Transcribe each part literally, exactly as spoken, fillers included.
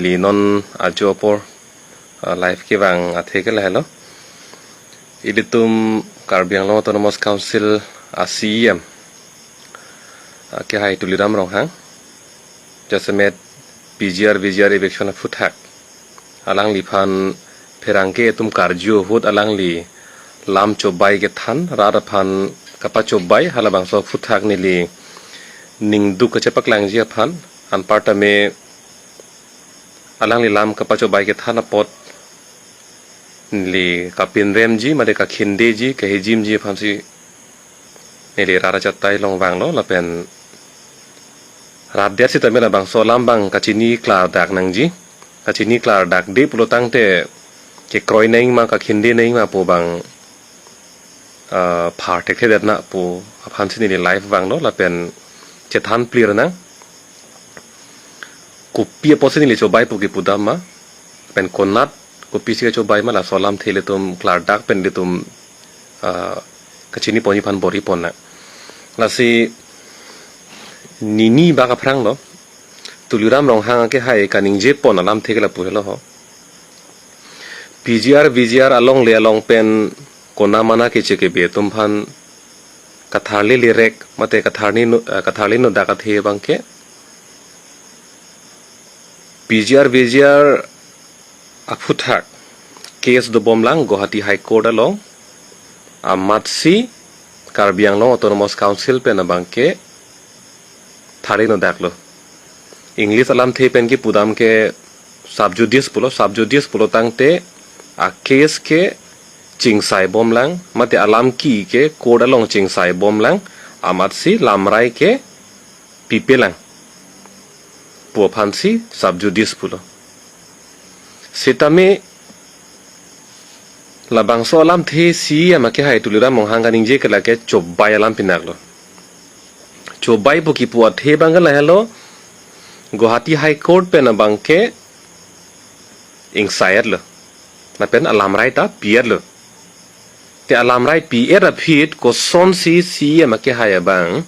Neli non ajo apor, ah, live kevang athe ke lahelo. Ilitum Karbi Anglong Autonomous Council a C E M, ah, kehai Tuliram Ronghang, jasemet P G R V G R eviction aphuthak alangliphan pherangke atum karju ahut alangli lam chobai kethan, rat aphan kapachobai, halabangso aphuthak neli ningduk kachepaklangji aphan, anparta me alangli lam kapachobai kethan apot neli kapinremji, mate kakhindeji, kahijimji aphansi neli rat achatai along vanglo, lapen rat det sitame labangso alam abang kachini klardak nangji. Kachini klardakde pulo tangte kekroi nangma, kakhinde nangma pu abang, ah, phar thekthedet na pu aphansi neli live vanglo, lapen chethan clear nang. Kopi apotsi neli chobai pu kepudam ma, pen konat kopisi kachobai ma, laso alamthe ilitum klardak pen ilitum, ah, kachini ponji aphan bor-i pon nang. Lasi nini bak aphranglo, Tuliram Ronghang kehai kaningje pon alamthe ke lapu helo ho. P G R V G R alongle along pen kona mana keche kebe atum aphan katharli lerek, mate katharli no, eh, katharli nodak athe abangke P G R V G R aphuthak case dobomlang Guwahati High Court along, amatsi Karbi Anglong Autonomous Council pen abangke tharli nodaklo. English alamthe pen kepudam ke sub judice pulo, sub judice pulo tangte a case ke chingsaibomlang, mate alam ki ke court along chingsaibomlang, amatsi lamrai ke pipelang pu aphansi sub judice pulo. Sitame labangso alamthe C E M kehai Tuliram Ronghang kaningje ke lake chobai alam pinaklo. Chobai pu kipu athe abang ke lahelo, Guwahati High Court pen abangke ingsai-etlo, lapen alamrai ta pi-etlo. Te alamrai pi-et aphi kosonsi C E M kehai abang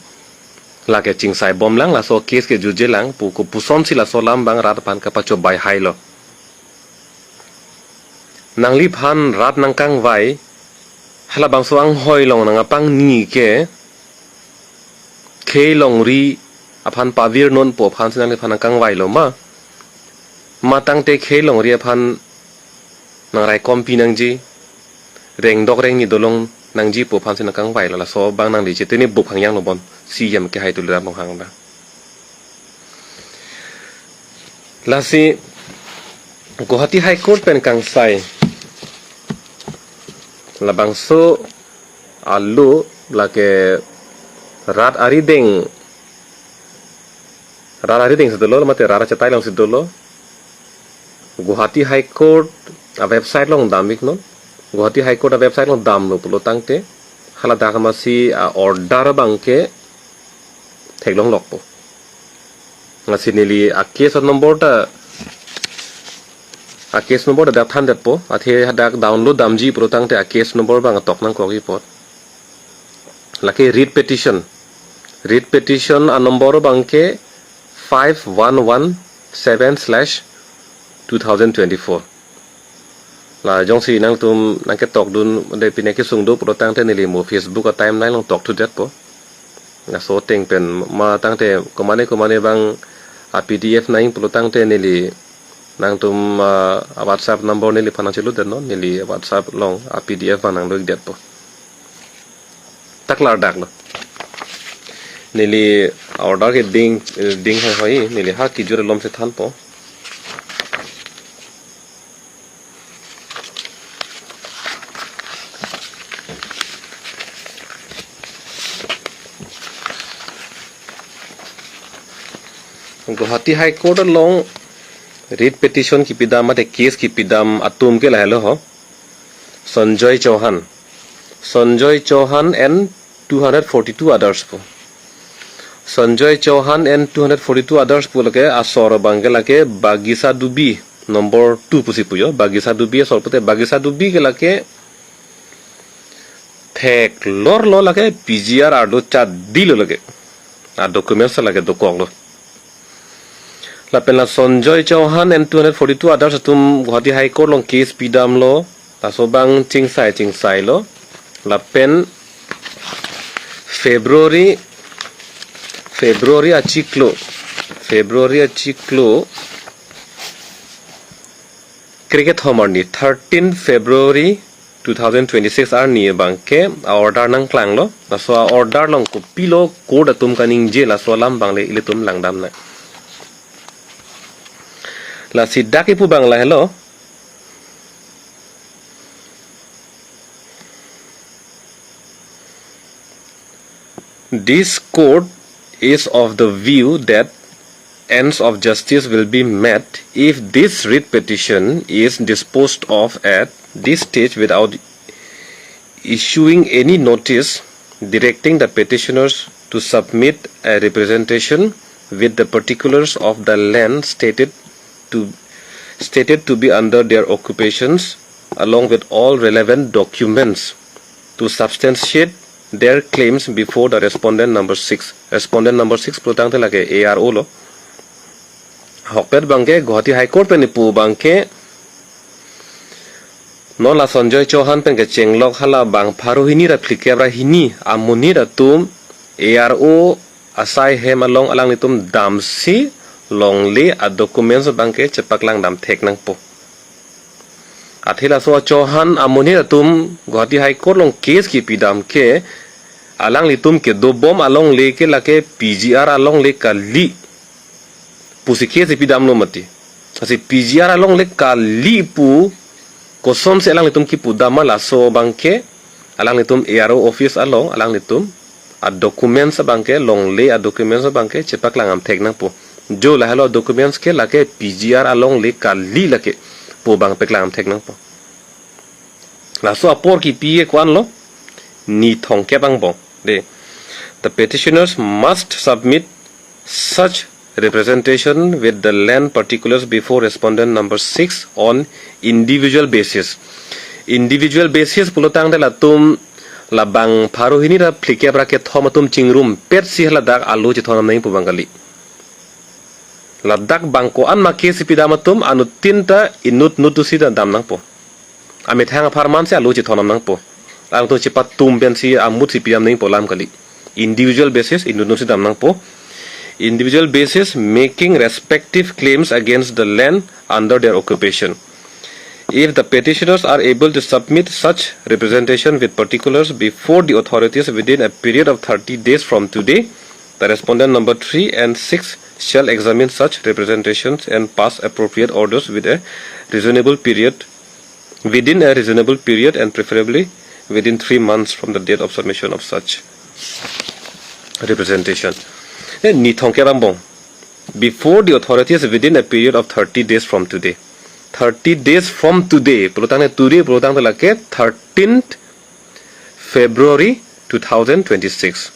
lake chingsaibomlang, laso case ke jujelang pu, kopusonsi laso alam abang rat aphan kapachobai hailo. Nangliphan rat nangkangvai, halabangso anghoi along nangkapangni ke khei longri aphan pavirnon pu aphansi nangliphan nangkangvailo ma? Ma tangte khei longri aphan nangraikom pi nangji, rengdok rengni dolong nangji pu aphansi nangkangvailo, laso abang nangli chetini buk hangyang lo bon, C E M kehai Tuliram Ronghang abang. Lasi Guwahati High Court pen kangsai labangso alo lake rat arideng, rat arideng si dolo, mate rat achatai alongsi dolo. Guwahati High Court a website along dam-iknon. Guwahati High Court a website along damlo pulo tangte haladak amatsi a order abangke theklonglokpo. Lasi neli a case number ta, a case number ta dak thandetpo, athe hadak download damji pulo tangte a case number abang tok nangkokji apot. Lake writ petition. Writ petition a number abangke five one one seven slash two thousand twenty-four. La jongsi nangtum nangketokdun de pine kesung do pulo tangte neli mo Facebook a timeline along tokthudetpo. Laso ateng pen ma tangte komane komane abang a P D F nang pulo tangte neli nangtum, ah, a WhatsApp number neliphan nangcheludetnon, neli WhatsApp along a P D F abang nangdo-ikdetpo. Ta klardaklo. Neli order ke ding, ding hanghoi, neli ha kijur alomsi thanpo. Guwahati High Court along writ petition kipidam mate case kipidam atum ke lahelo ho. Sanjoy Chauhan. Sanjoy Chauhan and two hundred forty-two others pu. Sanjoy Chauhan and two hundred forty-two others pu lake asor abangke lake Bagisa Dubi number two pusi pujo. Bagisa Dubi asor pute Bagisa Dubi ke lake theklorlo, lake P G R arlo chadilo lake. A documents lake dokoklo. Lapen la Sanjoy Chauhan and two hundred forty-two others atum Guwahati High Court along case pidamlo. Laso abang chingsai chingsailo. Lapen February, February achiklo, February achiklo krekethom arni, thirteen February two thousand twenty-six arni abangke a-order nangklanglo. Laso a-order along kopilo court atum kaningje, laso alam abang le ilitum langdamnang. Lasi dak kipu abang lahelo. This court is of the view that ends of justice will be met if this writ petition is disposed of at this stage without issuing any notice directing the petitioners to submit a representation with the particulars of the land stated to, stated to be under their occupations, along with all relevant documents to substantiate their claims before the respondent number six. Respondent number six pulotangte lake A R O lo. Ahokpet abangke Guwahati High Court pen ipu abangke non la Sanjoy Chauhan pen kechenglok hala bang pharo hini ra phlikep ra hini amonit atum A R O asai hem along alanglitum damsi longle a-documents abangke chepaklang dam thek nangpo. Athe laso Chauhan amonit atum Guwahati High Court along case kipidam ke alanglitum kedobom alongle ke lake P G R alongle kali pusi case ipidamlo mati. Lasi P G R alongle kali pu kosonsi alanglitum kipudam ma, laso abangke alanglitum A R O office along alanglitum a-documents abangke, longle a-documents abangke chepaklang dam thek nangpo. Jo lahelo documents ke lake P G R alongle kali lake pu abang paklang dam thek nangpo. Laso apor kipi ke ko-anlo, ni thomkep angbong. De. The petitioners must submit such representation with the land particulars before respondent number six on individual basis. Individual basis pulotangte latum labang pharo hini ra phlikep ra kethom atum chingrumpetsi haladak alo chethondam nangji pu abang kali. Ladak bang ko-an ma case ipidam atum anuttin ta inut nut si ta dam nangpo. Amethang apharman si alo chethondam nangpo. Alangtum chepatum pensi amut si pidam nangpo alam kali. Individual basis inut nut si dam nangpo. Individual basis making respective claims against the land under their occupation. If the petitioners are able to submit such representation with particulars before the authorities within a period of thirty days from today, the respondent number three and six shall examine such representations and pass appropriate orders with a reasonable period, within a reasonable period and preferably within three months from the date of submission of such representation. Eh, ni thomkep angbong. Before the authorities within a period of thirty days from today. Thirty days from today. Pulotangte today, pulotangte lake thirteenth February two thousand twenty-six.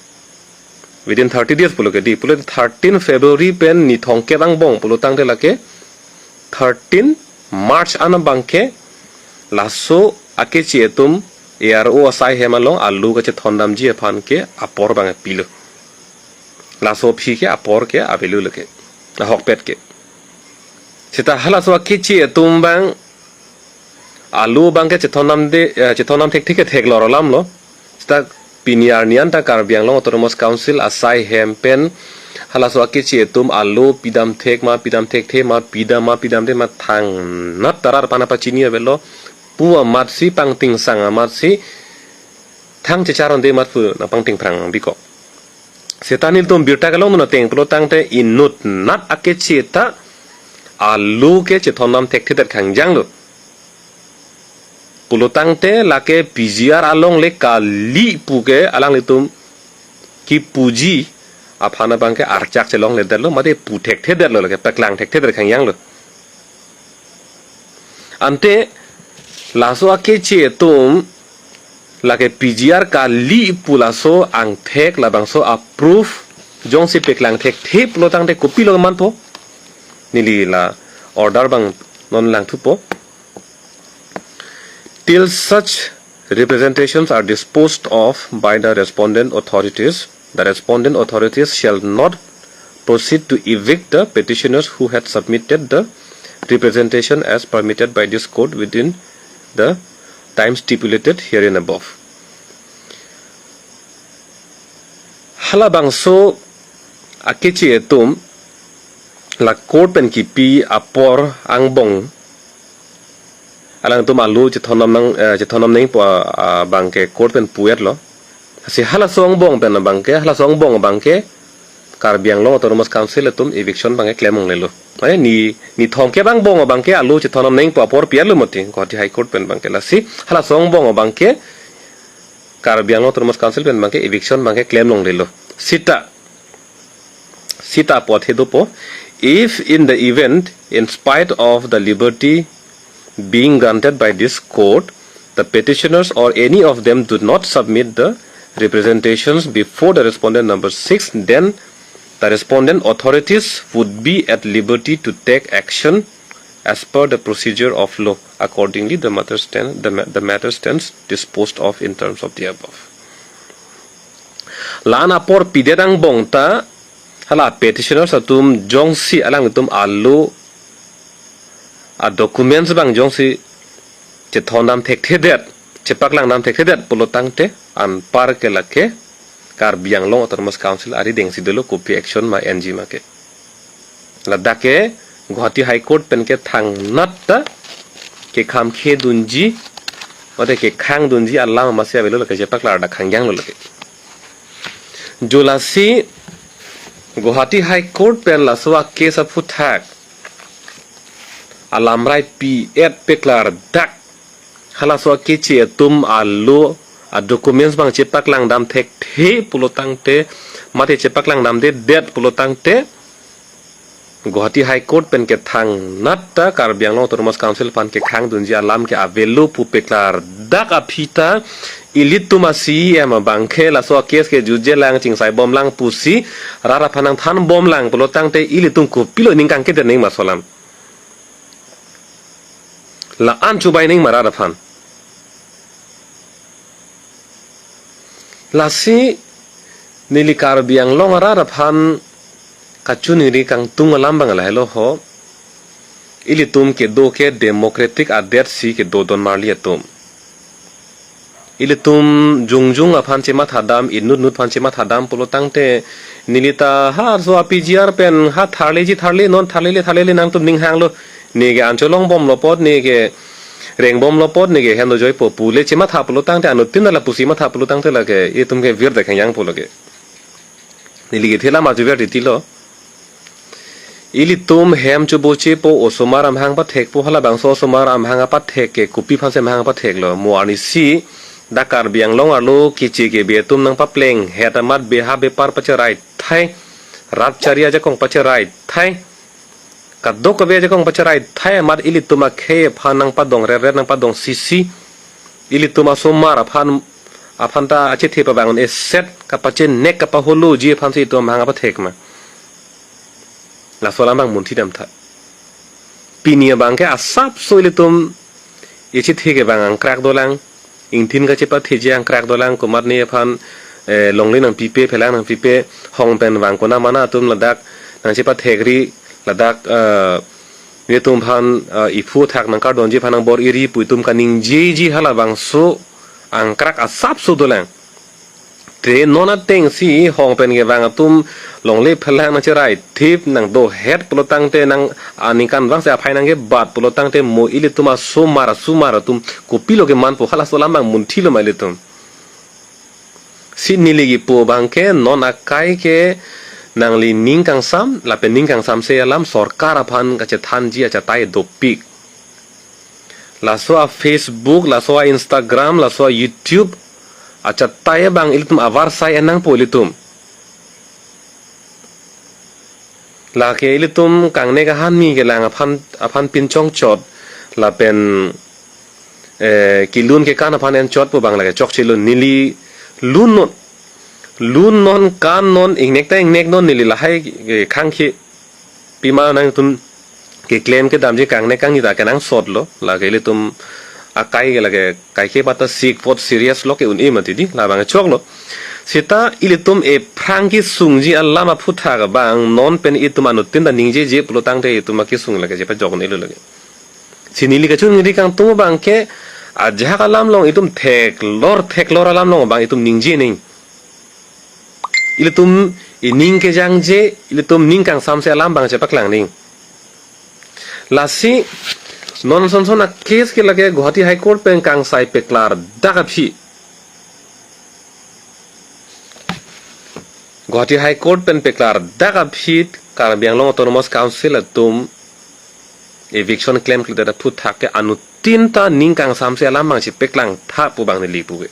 Within thirty days pulo ke di. Pulo thirteen February pen ni thomkep angbong pulotangte lake thirteen March an abangke laso akeche atum A R O asai hem along alo kachethondamji aphan ke apor abang pilo. Laso aphi ke apor ke avelo lake. Ahokpet ke. Seta halaso akeche atum abang alo abangke chethondamde, eh, chethondam thekthek ke theklor alamlo. Seta pini arni an ta Karbi Anglong Autonomous Council asai hem pen halaso akeche atum alo pidam thek ma, pidam thekthe ma, pidam ma, pidamde ma, thangnat tarar pana pachini avelo pu amatsi, pangtingsang amatsi, thang checharonde amat pu nangpangting phrang bikok. Seta nelitum birta kelongdun ateng pulotangte inutnat akeche ta alo ke chethondam thekthedet khangjanglo. Pulotangte lake P G R alongle kali pu ke alanglitum kipuji aphan abangke archak chelongledetlo, mate pu thekthedetlo, lake paklang thekthedet khangjanglo. Ante laso akeche atum lake P G R kali pu laso angthek labangso a-proof jongsi paklang thekthe pulotangte kopilo manpo? Neli la order abang non langthupo. Till such representations are disposed of by the respondent authorities, the respondent authorities shall not proceed to evict the petitioners who had submitted the representation as permitted by this court within the time stipulated herein above. Halabangso akeche atum la court pen kipi apor angbong alangtum alo chethondam nang, eh, chethondam nangpo, ah, abangke court pen pu-etlo. Si halaso angbong pen abangke, halaso angbong abangke Karbi Anglong Autonomous Council atum eviction abangke klem longlelo. Eh, ni, ni thomkep angbong abangke alo chethondam nangpo apor pi-etlo mati Guwahati High Court pen abangke. Lasi halaso angbong abangke Karbi Anglong Autonomous Council pen abangke eviction abangke klem longlelo. Sita, sita apot he dopo. If in the event, in spite of the liberty being granted by this court, the petitioners or any of them do not submit the representations before the respondent number six, then the respondent authorities would be at liberty to take action as per the procedure of law. Accordingly, the matter stand, the, ma- the matter stands disposed of in terms of the above. La-an apor pidet angbong ta hala petitioners atum jongsi alangtum alo adocuments abang jongsi chethondam thekthedet, chepaklangdam thekthedet pulo tangte anpar ke lake Karbi Anglong Autonomous Council arideng si dolo, kopi action ma enji ma ke. Ladak ke Guwahati High Court pen ke thangnat ta kekhamkhe dunji, mate kekhang dunji alam masi avelo, lake chepaklar dak khangjanglo lake. Jo lasi Guwahati High Court pen laso a-case aphuthak alamrai pi-et peklardak halaso akeche atum alo adocuments abang chepaklangdam thekthe pulo tangte, mate chepaklangdamdedet pulo tangte, Guwahati High Court pen ke thangnat ta Karbi Anglong Autonomous Council aphan kekhang dunji alam ke avelo pu peklardak aphi ta ilitum a-C E M abangke laso a-case ke jutje lang, chingsaibomlang pusi rat aphan nangthanbomlang pulo tangte ilitum kopilo ning kangkedet nangji ma laso alam? La-an chubai nangji ma rat aphan? Lasi neli Karbi Anglong arat aphan kachiningri kangtung alam abang lahelo ho. Ilitum kedo ke democratic adet si kedo don marli atum. Ilitum jongjong aphan chemathadam, inutnut aphan chemathadam pulo tangte, neli ta ha arso a-P G R pen ha tharleji tharle, non tharlele tharlele nangtum ning hanglo. Ne ke an cholongbomlo apot, ne ke rengbomlo apot, ne ke hem dojoipo pule chematha pulo tangte, anuttin ta lapusi matha pulo tangte lake itum ke virdet khangjangpo lake. Neli kethe alam ajuver titilo. Ilitum hem chobochepo, osomar amahang pathekpo, halabangso osomar amahang apathek ke kopi aphansi amahang apatheklo? Mo arnisi dak Karbi Anglong arlo keche kebe atum nangpaplenghet amat beha bepar pacherai thai, rat chari ajakong pacherai thai, kadokave ajakong pacherai thai amat ilitum akhei aphan nangpadong reret, nangpadong sisi, ilitum asomar aphan, aphan ta achethe pavang un-eset, kapachenek kapaholoji aphansi itum amahang apathek ma? Laso alam abang munthidamtha. Pini abangke asapso ilitum echethe kevang angkrak dolang, ingthin kachepatheji angkrak dolang, komatne aphan, eh, longle nangpipe, phelang nangpipe, hong pen vang konamana atum ladak nangchepathekri, ladak, eh, netum aphan, eh, iphu athak nangkardonji aphan nangbor-iri pu itum kaningjeji halabangso angkrak asapso dolang. Te non atengsi hong pen kevang atum longle phelang nangcherai thip, nangdohet pulo tangte, nang aningkanvangsi aphai nangkebat pulo tangte, mo ilitum asomar asomar atum kopilo kemanpo, halaso alam abang munthilo ma ilitum? Si neli kipu abangke non akai ke nangli ning kangsam, lapen ning kangsamse alam sorkar aphan kachethanji achatai dopik. Laso a-Facebook, laso a-Instagram, laso a-YouTube achatai abang ilitum avarsai en nangpo ilitum. Lake ilitum kangnek ahan mi kelang aphan, aphan pinchongchot, lapen, eh, kelun kekan aphan enchotpo abang lake chokchelo. Neli lunnon, lunnon, kannon, ingnek ta ingneknon, neli lahai, eh, khangkhe pima nangtum keklem kedamji kangnek kangni ta kenangsotlo, lake ilitum akai ke lake kaiketa sik pot serious lo ke un-e mati di, labang choklo. Seta ilitum ephrang kesungji alam aphuthak abang non pen itum anuttin ta ningjeje pulo tangte itum akesung lake chepajok un-elo lake. Si neli kachingri kangtung abang ke ajahak alam along itum theklor theklor alam along abang itum ningje nang. Ilitum ining kejangje, ilitum ning kangsamse alam abang chepaklang nang. Lasi non sonson a-case ke lake Guwahati High Court pen kangsai peklardak aphi. Guwahati High Court pen peklardak aphi Karbi Anglong Autonomous Council atum eviction klemkledet aphuthak ke anuttin ta ning kangsamse alam abang chepaklangtha pu abang neli puke.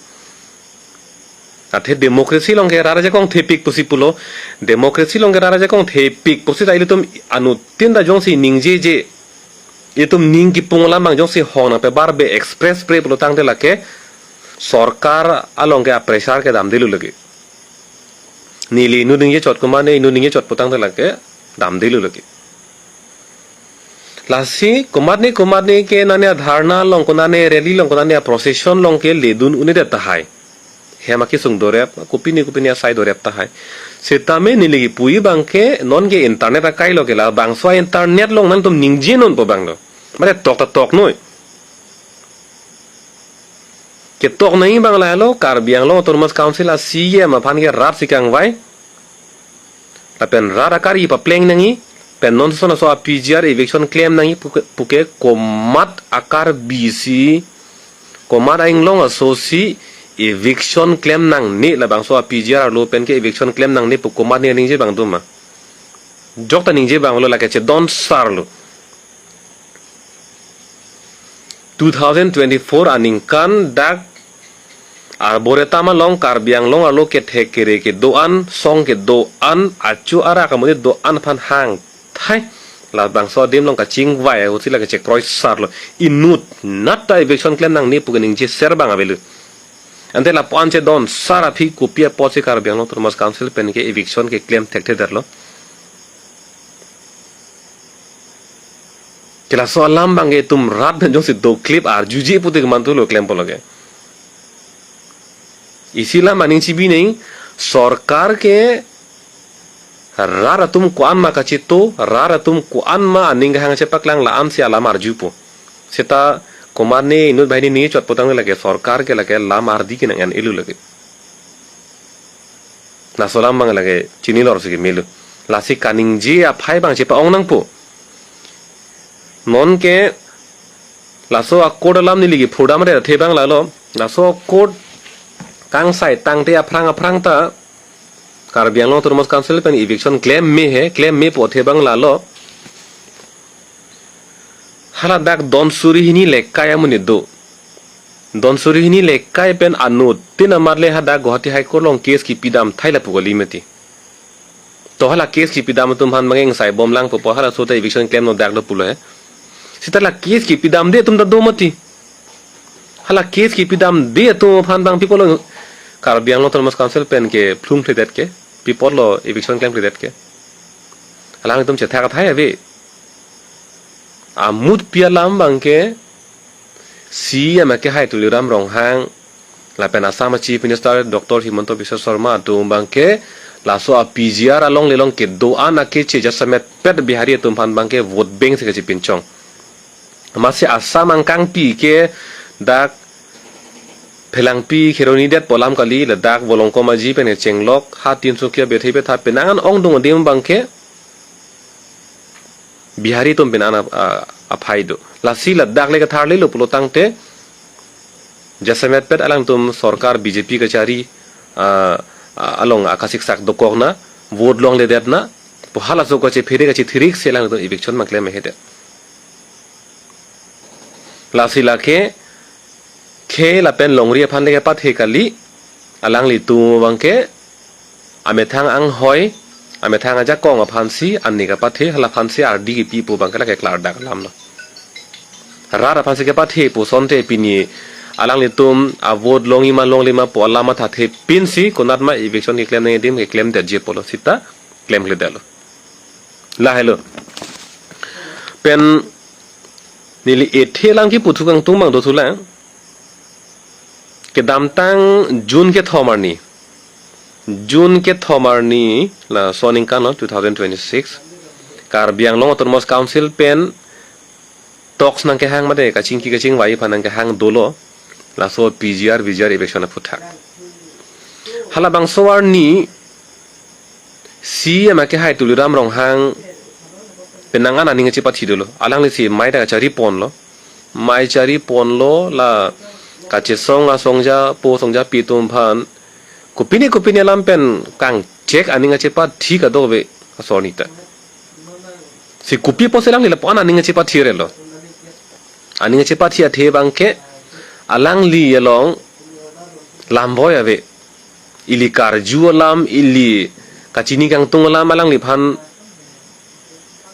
Athe democracy along ke rat ajakong thepik pusi pulo. Democracy along ke rat ajakong thepik pusi ta ilitum anuttin ta jongsi ningjeje, itum ning kipung alam abang jongsi hong nangpebar be express pre pulo tangte lake sorkar along ke a-pressure ke damdelo lake. Neli inut ningje chot, komatne inut ningje chot pu tangte lake damdelo lake. Lasi komatne komatne ke nane a-dharna along, konane rally along, konane a-procession along ke ledun un-edet tahai. Hem akesung dorep, kopine kopine asai dorep tahai. Setame neli kipu abang ke non ke internet akai lo ke labangso a-internet along nangtum ningje non pu abang lo. Mane tok ta tok noi. Ketok nangji abang lahelo, Karbi Anglong Autonomous Council a-C E M aphan ke rat si kangvai. Lapen rat akari papleng nangji, pen non sonson aso a-P G R eviction klem nangji puke, puke komat akarbi si, komat a-inglong aso si eviction klem nangne, labangso a-P G R arlo pen ke eviction klem nangne pu komatne ningje abang do ma? Jok ta ningje abang lo, lake chedon sar lo. Two thousand twenty-four aningkan dak arboretum along Karbi Anglong arlo kethek kere kedo-an, song kedo-an, achu arak amonit do-an aphan hangthai labangso adim along kachingvai ahut si lake chekroi sar lo. Inut nat ta eviction klem nangne pu keningje ser abang avelo. Ante lapu-an chedon sar aphi kopi apotsi Karbi Anglong Autonomous Council pen ke eviction keklem thekthedetlo? Ke laso alam abang ke itum rat pen jongsi doklip arjuje pute kemantu lo klempo lake. Isi alam aning chibi nang, sorkar ke rat atum ko-an ma kachito, rat atum ko-an ma aning kahang chepaklang, la-an si alam arjupo. Seta komatne inut banghini ningje chot pu tangte lake sorkar ke lake lam ardi ke nang-en-elo lake. Laso alam abang lake chinilor si kemelo. Lasi kaningje aphai abang chepa-ong nangpo. Non ke laso a-court alam neli kiphurdam adet athe abang lalo. Laso a-court kangsai tangte aphrang aphrang ta Karbi Anglong Autonomous Council pen eviction klem me he, klem me pu athe abang lalo. Hala dak don suri hini lekai amonit do. Don suri hini lekai pen anuttin amat le hadak Guwahati High Court along case kipidam thai lapu kali mati. To hala case kipidam atum aphan abang ke ingsai bomlang pupo, halaso ta eviction klemnon dak do pulo he. Seta la case kipidamde atum ta do mati. Hala case kipidamde atum aphan abang pi apotlo Karbi Anglong Autonomous Council pen kephlungphledet ke, pi apotlo eviction klemphledet ke? Alangtum chethak athai ave. Amutpi alam abang ke C E M akehai Tuliram Ronghang lapen Assam a-Chief Minister Doctor Himanta Biswa Sarma atum abang ke laso a-P G R along lelong kedo-an akeche jasemetpet Bihari atum aphan abang ke vote bank si kachipinchong. Amatsi Assam angkangpi ke dak Phelangpi Kheroni det pu alam kali, ladak Volongkom Aji pen kechenglok, ha Tinsukia Bethei Betha penang an ongdung adim abang ke Bihari atum pen an ap-, a-, aphai do. Lasi ladak le katharlelo pulo tangte jasemetpet alangtum sorkar B J P kachari, a, a, along akasiksak dokokna, vote longledetna pu halaso kachephere kachethirik si alangtum eviction abang klem mehedet. Lasi lake khei lapen longri aphan le kepathe kali, alanglitum abang ke amethang anghoi, amethang ajakong aphansi ani kapathe, hala aphansi ardi kipi pu abang ke lake klardak alam lo. Rat aphansi kepathe pusonte pini alanglitum a-vote longji ma longle ma pu alam mathathe pinsi konat ma eviction keklem nangji adim keklemdetji pulo seta klemkledetlo. Lahelo. Pen neli ethe alam kipu thu kangtung abang dothulang. Kedamtang June kethom arni June kethom arni laso aningkan lo two thousand twenty-six, Karbi Anglong Autonomous Council pen talks nangkehang mate kachingki kachingvai aphan nangkehang dolo laso P G R V G R eviction aphuthak. Halabangso arni C E M akehai Tuliram Ronghang penang an aning chepathi dolo. Alanglisi mei ta kachari ponlo. Mei chari ponlo, la kachesong asongja po songjapi atum aphan kopine kopine alam pen kangchek aning chepathi kadokave asorni ta. Si kopi apotsi alangli lapu-an aning chepathi relo. Aning chepathi athe abangke alangli along lam voi ave. Ili karju alam, ili kachini kangtung alam alangliphan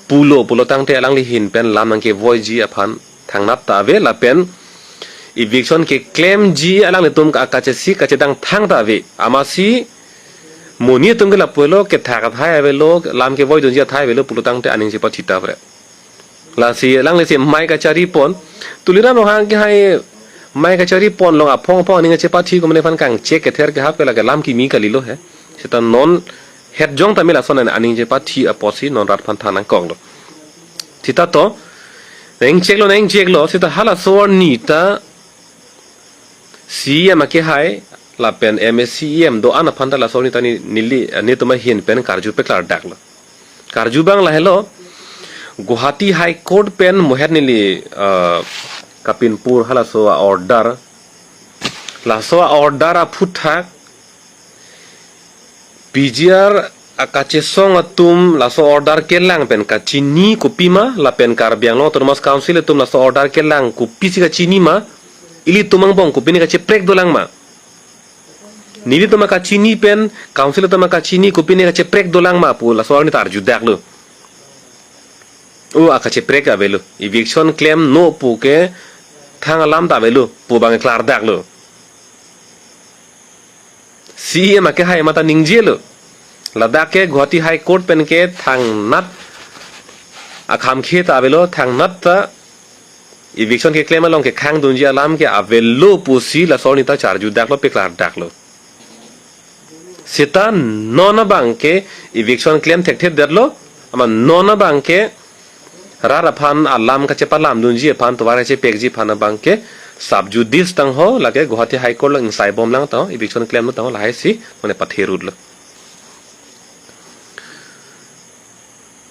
pulo pulo tangte alangli ahin pen lam nangkevoiji aphan thangnat ta ave lapen eviction keklemji alanglitum ka-, kachesik kachedang thang ta ave. Amatsi monit atum ke lapu lo, kethak athai avelo, lam kevoidunji athai avelo pulo tangte aning chepathi ta ave. Lasi alanglisi mei kachari pon. Tuliram Ronghang akehai mei kachari pon along aphong aphong aning chepathi komane aphan kangchek kether kehap ke lake lam kimi kalilo he. Seta non het jong tame lason an aning chepathi apotsi non rat aphan than nangkoklo. Seta to nangcheklo nangcheklo seta halaso arni ta C E M akehai lapen M A C E M do-an aphan ta laso arni ta ni, neli, eh, netum ahin pen karju peklardaklo. Karju abang lahelo, Guwahati High Court pen mohet neli, eh, kapinpur halaso a-order. Laso a-order aphuthak P G R akachesong atum laso order kelang pen kachini kopima lapen Karbi Anglong Autonomous Council atum laso order kelang kopisi kachini ma, ilitum angbong kopine kacheprek dolang ma. Nelitum akachini pen council atum akachini kopine kacheprek dolang ma pu laso arni ta arjudaklo. O, akacheprek avelo. Eviction klemnon pu ke thang alam ta avelo pu abang klardaklo. C E M akehai mate ningjelo. Ladak ke Guwahati High Court pen ke thangnat akhamkhe ta avelo, thangnat ta eviction keklem along kekhangdunji alam ke avelo pusi laso arni ta charjudaklo, peklardaklo. Seta non abang ke eviction klem thekthedetlo, amat non abang ke rat aphan alam kachepalamdunji aphan, tovar kachepekji aphan abang ke sub judice tangho, lake Guwahati High Court along ingsaibomlang tangho, eviction klemnon tangho, lahaisi mane patherutlo.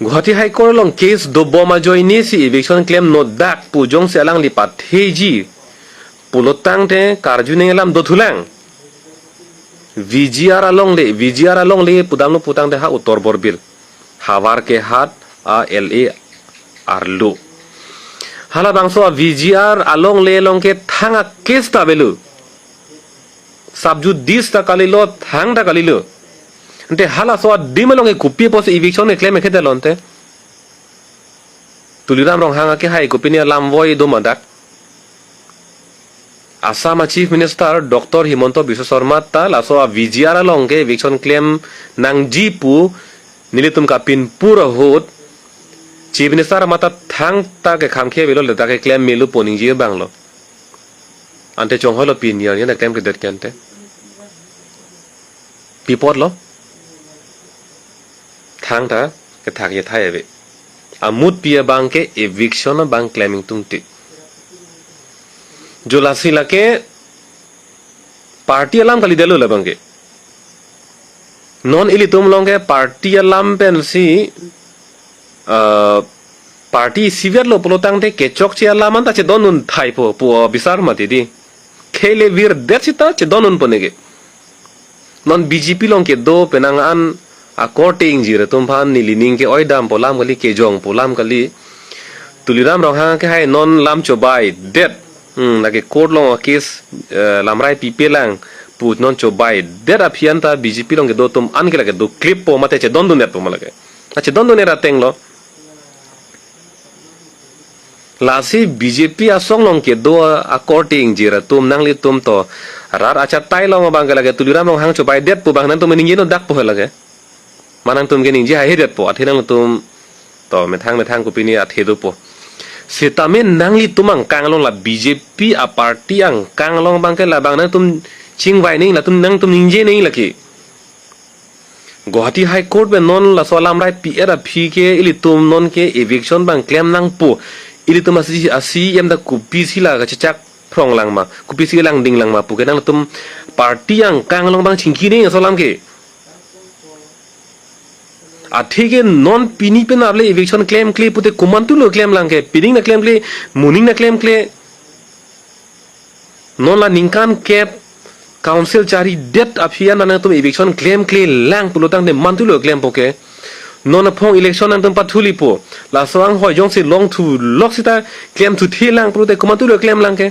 Guwahati High Court along case dobom ajoinesi eviction klemnon dak pu jongsi alangli patheji pulo tangte karju nangkelam dothulang. V G R alongle, V G R alongle pudamlo pu tangte ha Uttar Borbil, havar kehat a-L A arlo. Halabangso a-V G R alongle along ke thang a-case ta avelo. Sub judice ta kalilo, thang ta kalilo. Ante halaso adim along ke kopi apotsi eviction keklem ketheklong ante. Tuliram Ronghang akehai kopine alam voi do ma dak. Assam a-Chief Minister Doctor Himanta Biswa Sarma ta laso a-V G R along ke eviction klem nangji pu nelitum kapinpur ahut Chief Minister mate thangta kekhamkhe avelo, ladak keklem melo pu ningje abanglo. Ante chonghoi lo pini arni an klem kedet ke ante. Pi apotlo? Thangta kethak athai ave. Amutpi abang ke eviction abang klem ingtungte. Jo lasi lake party alam kalidetlo labang ke. Non ilitum along ke party alam pensi, eh, party isivet lo pulo tangte kechokche alam anta chedondun thaipo pu bisar mati di. Khele virdet sita chedondunpo neke. Non B J P along kedo penang an akorte ingjir atum aphan neli ning ke-oidampo alam kali, kejongpo alam kali. Tuliram Ronghang akehai non lam chobaidet. Hmm, lake court along case, eh, lamrai pipelang pu non chobaidet aphi anta B J P along kedo atum an ke lake doklippo mate chedondundetpo ma lake. A chedondunet atenglo. Lasi B J P asong along kedo akorte ingjir atum nanglitum to rat achatai along abang ke lake Tuliram Ronghang chobaidet pu abang nangtum ningjenon dakpo he lake. Ma nangtum ke ningje haihedetpo, athe nangtum to methang methang kopine athe dopo. Sitame nanglitum angkang along la B J P a-party angkang along abang ke labang nangtum chingvai nangji, latum nangtum ningje nangji lake. Guwahati High Court pen non laso alam rai pi-et aphi ke ilitum non ke eviction abang klem nangpo. Ilitum asi, a-C E M ta kopisi la kachechak phrong lang ma, kopisi lang ding lang ma pu ke nangtum party angkang along abang chingki nang laso alam ke. Athe ke non pini pen able eviction klemkle pute komantulo klem lang ke, pining na klemkle, moning na klemkle. Non la ningkan kep council charidet aphi an nangtum eviction klemkle lang pulo tangte mantulo klempo ke. Non aphong election nangtum pathulipo. Laso anghoi jongsi longthu lok sita klemthu thi lang pulote komantulo klem lang ke.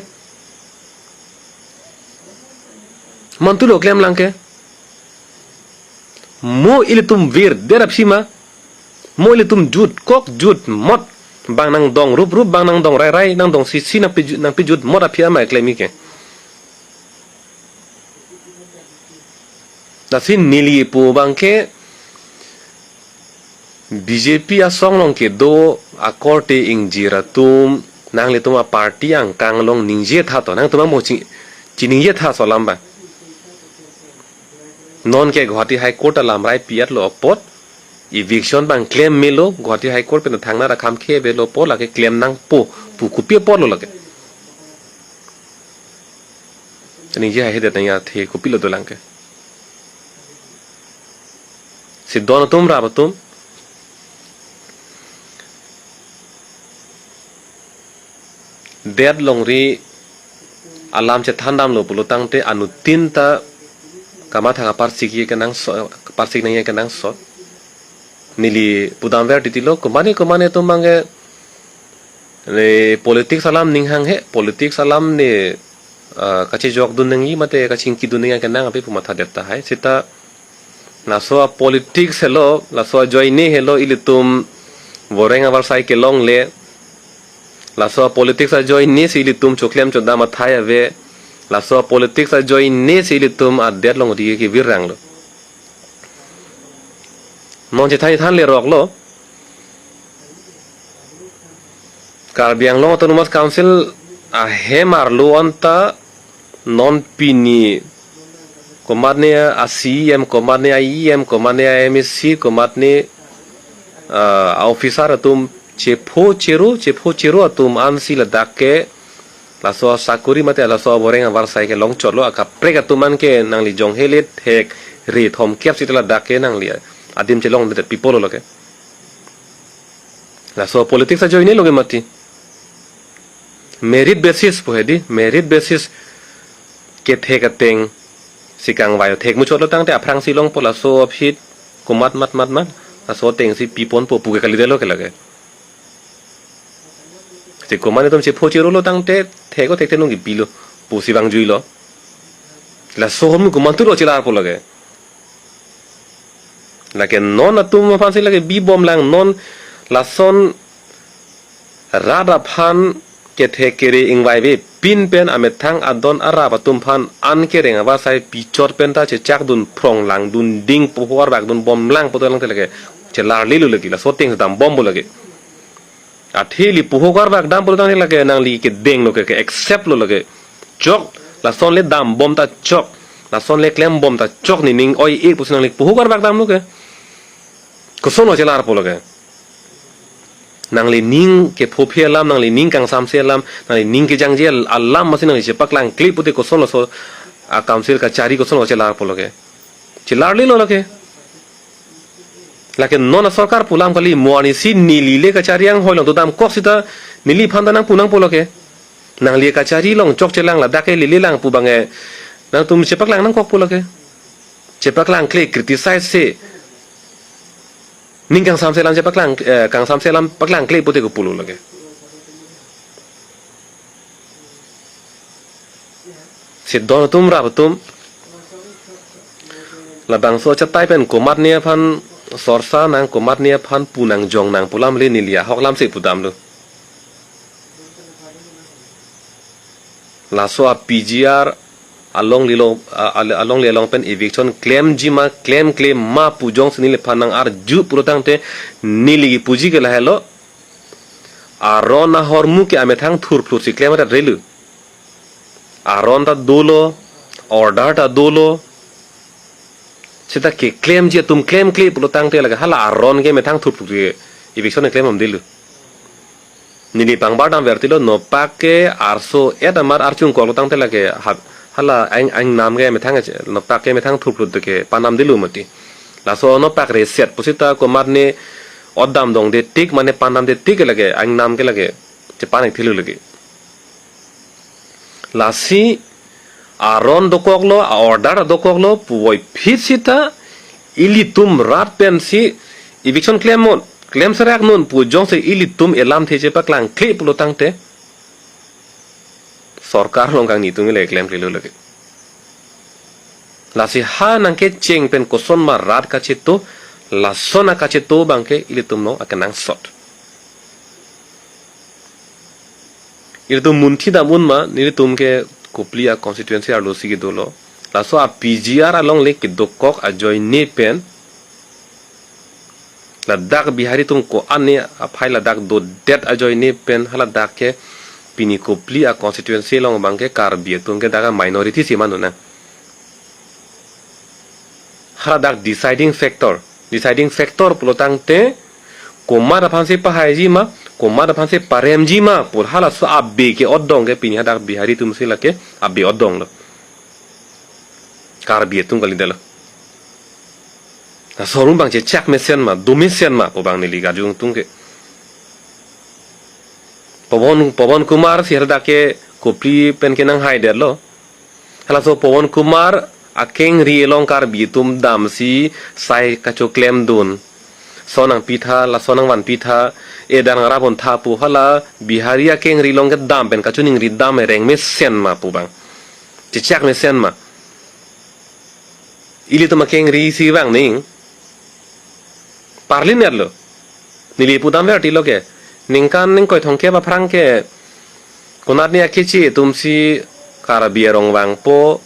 Mantulo klem lang ke. Mo ilitum virdet aphi ma. Mo ilitum jutkok jutmot abang nangdong ruprup, abang nangdong rairai, nangdong sisi, nangpi ju-, nangpi jutmot aphi ama klem ke. Lasi neli pu abang ke B J P asong along kedo akorte ingjir atum, nanglitum aparty angkang along ningje tha to, nangtum abang chi-, chiningje tha laso alam abang. Non ke Guwahati High Court alam rai pi-etlo apot, eviction abang klem melo, Guwahati High Court pen thangnatta kham khevelo apot, lake klem nangpo pu kopi apotlo lake. Ningje haihedet nangji athe kopilo dolang ke. Si don atum, rap atum, det longri alam chethan damlo pulo tangte anuttin ta kamatha kaparsik ye kenangsot, kaparsik nangji kenangsot. Neli pudamver titilo, komatne komatne atum abang ke, ne politics alam ning hanghe, politics alam ne, ah, kachejokdun nangji mate kachingkidun nangji kenang api pu mathadet tahai. Seta laso apolitics helo, laso ajoine helo ilitum voreng avarsai kelongle. Laso apolitics ajoine si ilitum choklem chodam athai ave. Laso apolitics ajoine si ilitum adet longri kevir ranglo. Non chethan thanle roklo. Karbi Anglong Autonomous Council ahem arlo anta non pini komatne a-C E M, komatne a-E M, komatne a-M A C, komatne, ah, a-officer atum chepho chero, chepho chero atum ansi ladak ke laso asakuri mate laso avoreng avarsai kelong chotlo, akaprek atum an ke nangli jong hele thek re thomkep sita ladak ke nangli adim chelongdet pipolo lake. Laso politics ajoine lo ke mati. Merit basis pu hedi, merit basis kethek ateng si kangvai thek muchotlo tangte aphrangsi longpo laso aphi komat mat mat mat, laso atengsi piponpo pu ke kalidetlo ke lake. Si komatne atum chepho cherolo tangte thek o thek te nung kipilo pusi vangjuilo. Laso ahormu komantulo chelarpo lake. Lake non atum aphansi lake bibom lang, non lason rat aphan kethek kere ingvaive pin pen amethang adon arap atum aphan an kereng avarsai pichot pen ta chechakdun phrong langdun ding, puho arvakdun bom lang pu dolang te lake chelarlelo lake, laso ateng dambompo lake. Athe ili puho arvak dampo tangte lake nangli kedenglo ke, ke accept lo lake. Chok, lason le dambom ta chok, lason le klembom ta chok, nening oi-e pusi nangli puho arvak damlo ke. Kosonlo chelarpo lake. Nangli ning kephophe alam, nangli ning kangsamse alam, nangli ning kejangje alam masi nangli chepaklangkle pute kosonlo laso a-council kachari kosonlo chelarpo lake. Chelarlelo lake. Lake non asorkar pu alam kali, mo arnisi neli le kachari anghoi along dodamkok sita neliphan ta nangpu nangpo lake. Nangli kachari along chokche lang, ladak ke lele lang pu abang ke nangtum chepaklang nangkokpo lake. Chepaklangkle, criticize se. Ning kangsamse alam chepaklang, eh, kangsamse alam paklangkle pute kopulo lake. Si don atum, rap atum. Labangso achatai pen komatne aphan sorsa nang, komatne aphan pu nang, jong nang pu alam le neli ahok alamsi pudamlo. Laso a-P G R alongle lo, a-, a-, alongle along pen eviction klemji ma, klemkle ma pu jongsi neliphan nang-arju pulo tangte neli kipuji ke lahelo. Aron ahormu ke amethang thurphur si klem adat relu. Aron ta dolo, order ta dolo. seta keklemji atum klemkle pulo tangte lake hala aron ke methang thupuk ke eviction keklem amdilo. Neli pangbar dam vertilo nopak ke arso et amar archung kok lo tangte lake ha-, hala aing, aingnam ke methang, nopak ke methang thupuk ke panam dilo mati. Laso nopak reset pusita komat ne odam dongde tik mane panam de tik lake aingnam ke lake chepan ik thilo lake. Lasi aron dokoklo, a-order dokoklo, puvoiphit sita ilitum rat pensi eviction klem non, klem serak non pu jongsi ilitum elamthe chepaklangkle pulo tangte sorkar along kangni atum le klemklelo lake. Lasi ha nangkecheng pen kosonma rat kacheto, lason akacheto abangke ilitum along akenangsot. Ilitum munthi dam unma, nelitum ke Kopili a-constituency arlosi kedolo. Laso a-P G R alongle kedokok ajoine pen, ladak Bihari atum ko-an ne aphai ladak dodet ajoine pen, haladak ke pini Kopili a-constituency along abangke Karbi atum ke dak a-minority si manu nang. Haladak deciding factor. Deciding factor pulo tangte komat aphansi pahaiji ma, komat aphansi paremji ma pu halaso abe ke-odong ke pini hadak Bihari atumsi lake abe odonglo. Karbi atum kalidetlo. Laso arum abang chechak mesen ma, do mesen ma pu abang neli kajung tung ke. Pawan, Pawan Kumar si haladak ke Kopili pen kenanghaidetlo. Halaso Pawan Kumar akengri along Karbi atum damsi sai kachoklemdun. Lason nangpitha, lason nangvanpitha, e dang rapon tha pu hala Bihari akengri along kedam pen kachoningri dam reng mesen ma pu abang. Chechak mesen ma. Ilitum akengri si vang ning. Parlinerlo. Neli pudam vertilo ke. Ningkan ningkoi thomkep aphrang ke konat ne akeche atumsi Karbi arong vangpo,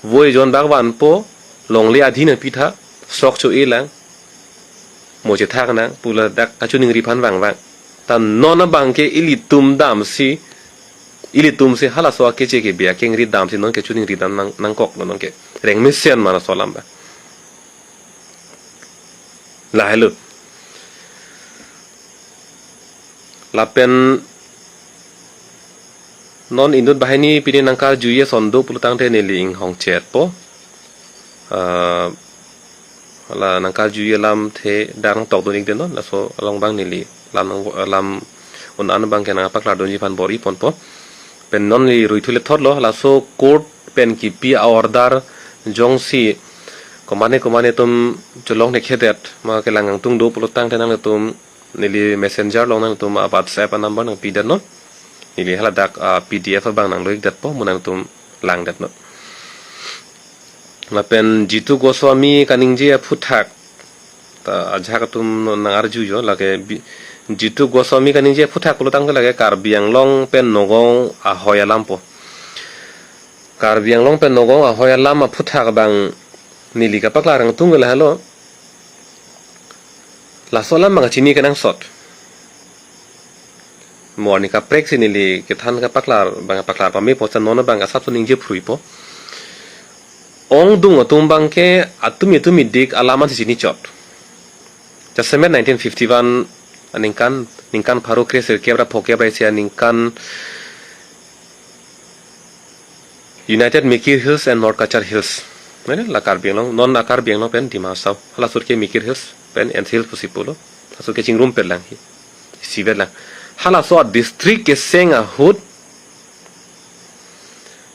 voi jon bak vanpo, longle adhi nangpitha, sok cho-e lang, mo chethak nang, pu ladak kachoningri aphan vangvang. Ta non abangke ilitum damsi, ilitumsi halaso akeche ke be akengri damsi non kechoningri dam nang, nangkoklo non ke. Reng mesen ma laso alam abang. Lahelo. Lapen non inut banghini pini nangkarjuji ason do pulo tangte neli inghongchetpo. Ah, hala nangkarjuji alamthe dang tokdun ikdet non, laso along abang neli lam nang, lam un-an abangke nangpaklardunji aphan bor-iponpo. Pen non neli ruithu lethotlo, laso court pen kipi a-order jongsi komane komane atum cholong thekthedet ma kelang angtung do pulo tangte nangtum neli messenger along nangtum a-WhatsApp a-number nangpidet non. Neli haladak a-P D F abang nangloikdetpo, mo nangtum langdet non. Lapen Jitu Goswami kaningje aphuthak ta ajahak atum nangarjujo, lake bi-, Jitu Goswami kaningje aphuthak pulo tangte lake Karbi Anglong pen Nagaon ahoi alampo. Karbi Anglong pen Nagaon ahoi alam aphuthak abang neli kapaklar angtung ke lahelo. Laso alam abang chini kenangsot. Mo arni kaprek si neli kethan kapaklar abang paklar pame posta non abang asap so ningje phruipo. Ongdung atum abangke atum itum idik alam ansi chinichot. Jasemet nineteen fifty-one aningkan, ningkan pharo kre sirkep ra phokep ra isi aningkan United Mikir Hills and North Cachar Hills. Mane la Karbi Anglong, non a Karbi Anglong pen Dima Hasao. Hala sur ke Mikir Hills pen Ants Hills pusi pulo. Hala sur ke chingrum pet lang hi. Sivet lang. Halaso a-district keseng ahut